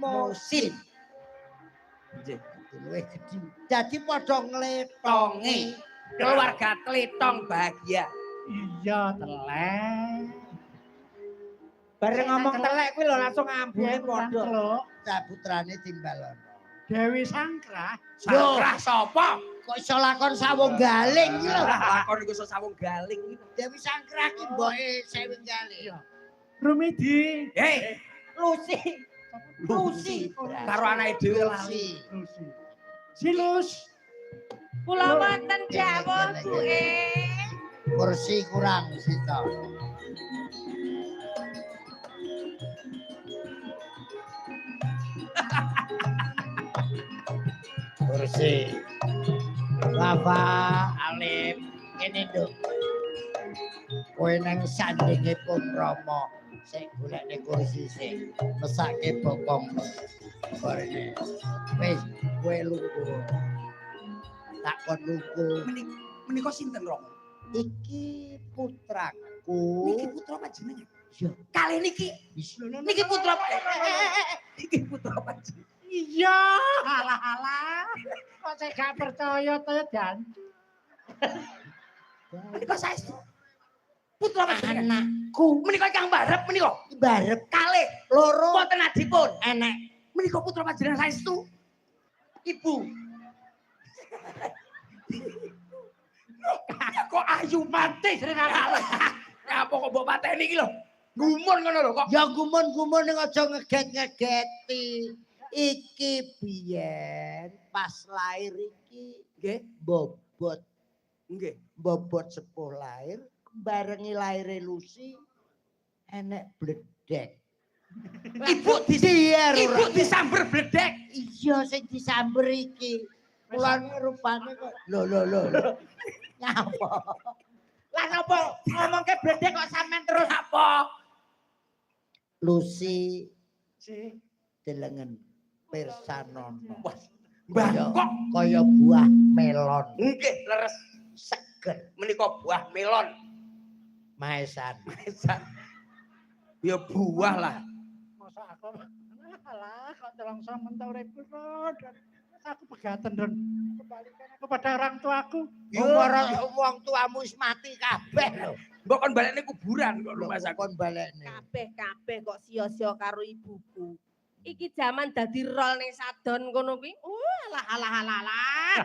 Musin. Nggih. Luwih gedhi. Dadi padha ngletonge. Keluarga Tletong bahagia. Iya, telek. Bareng ngomong telek kuwi lho langsung ambune padha. Cah putrane timbalono. Dewi Sangkrah. Sangkrah sapa? Kok iso lakon sawung galing iki lho. Lakon iku iso sawung galing iki. Dewi Sangkrah ki mboke Sewing Galing. Iya. Rumidi. Hei, Lucy. Lucy. Karo anake dhewe lali. Lucy. Lucy. Silus. Kula wonten dawuh Bu e. Kursi kurang sitok. Kursi. Wafa Alif ngene nduk. Kowe nang sandinge pun Rama sik golekne kursi sik mesake bokong. Barene. Wis kowe lungguh. Tak kon lungguh. Menika sinten Rama? Iki putraku. Niki putra panjenengan. Iya. Kalih niki. Niki putra Pak. Niki putra panjenengan. Iya, alah-alah. Kok saya gak percaya to Jan? Menika saestu. Putra panjenengan. Anakku. Menika ingkang barep menika. Barep Kalih loro wonten adipun. enek. Menika putra panjenengan saestu. Ibu. Kok ayu mati Sering anak. Apa kok mbok pateni iki lho? Gumun ngono lho kok. Ya gumun-gumun ning aja ngeget-ngegeti. Iki biyen pas lahir iki Nggih, bobot nggih. bobot sepuh lahir barengi lahire Lucy enek bledek. Ibu di Dier Ibu disamber bledek. Iya sing disamber iki. Kula rupane kok lho lho lho. Nyapa? Lah sapa ngomongke bledek kok sampean terus Apa? Lucy Si. delengen pirsanono. Wah, Mbah kok Kaya buah melon nggih leres seger menika buah melon. maesan. Ya buah lah. Masa aku alah kok telongso mentau uripku Ron. Aku pegaten Ron. Kembalikan aku pada orang tuaku. Wong ora wong tuamu wis mati kabeh lho. Mbok kon balekne kuburan kok Lho rumah sakit. kon balekne. Kabeh-kabeh kok sia-sia karo ibuku. Iki jaman dadi rol ning sadon kono kuwi. Alah alah alah alah.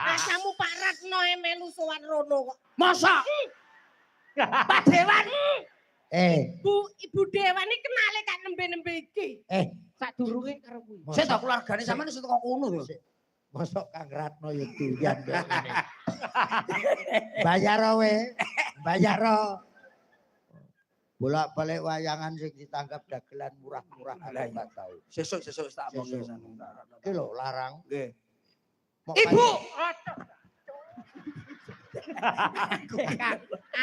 Rasamu Pak Ratno e melu sowan rono kok. Masa? Pak Dewan. Bu Ibu Dewan iki kenale kak nembe-nembe iki. Sadurunge karo kuwi. Saya tak keluargane sampean wis teko kono lho. Mosok Kang Ratno ya doyan kok ngene. Bayar we, bayar. Bolak-balik wayangan sing ditanggap dagelan murah-murah aku Lah, iya. gak tau. Sesuk-sesuk tak omong Sesuk. Iki lho larang. Nggih. Mok Ibu,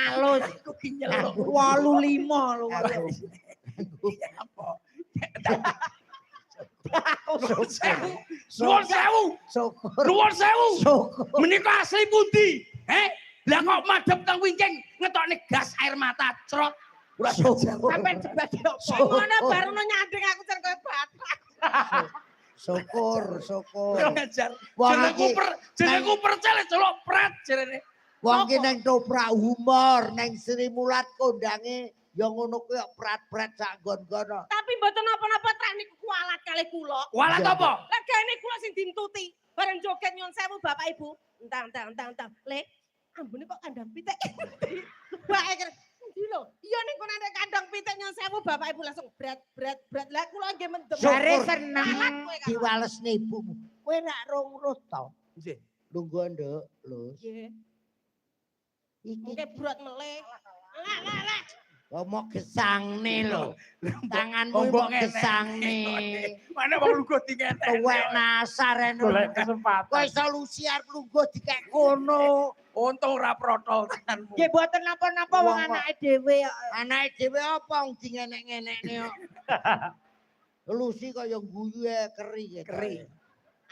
Alus aku ki nyeluk. 85 lho. Apa? Nuwun sewu. Nuwun sewu. Syukur. Nuwun sewu. Syukur. Menika asli pundi? Heh? Lah kok madhep teng wingking ngetokne gas air mata crot. Ora Syukur. Sampean sebagai apa? Ngono baru nyanding aku jan koyo bathak. Syukur, syukur. Ajar. Wong Jenengku iki per jenengku percel celok pret jerene. wong iki nang toprak humor, nang Sri Mulat kondange ya ngono kuwi kok prat-prat sak nggon-nggono. Tapi mboten napa-napa trek niku kualat kalih kula. Walat Iya. apa? Lah gaene kula sing dintuti. Bareng joget nyun sewu Bapak Ibu. Entang entang entang entang. Le, ambune kok kandang pitik. Lebake kere. Endi lho? Iya ning kono nek kandang pitik nyun sewu Bapak Ibu langsung bret bret bret. Lah kula nggih mendem. Jare Syukur. seneng. Kualat kowe karo. Diwalesne ibumu. Kowe rak rong roh to. Nggih. Lungguh nduk, Lus. Nggih. Iki Mungkin brot meleh. Lah lah lah. kok mok gesangne lho. Tanganmu Mbok mok ngenek. gesangne. Mana wong lungguh diketek. Tuwek nasar eno. Golek kesempatan. Kowe iso lusi arep lungguh dikek kono. Untung ora protol tanganmu. Nggih mboten napa-napa wong Wong kok. anake dhewe kok. Anake dhewe apa wong dingenek-ngenekne kok. Lusi kaya guyu e keri gitu. Keri.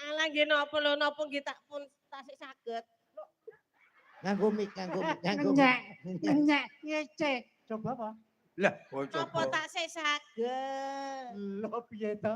Alah nggih napa lho napa nggih tak pun tasik saged. Nganggo mik, nganggo mik, nganggo mik. Ngenyek, ngenyek, ngece. Coba apa? Lah, Napa tasik saged. Lho piye to?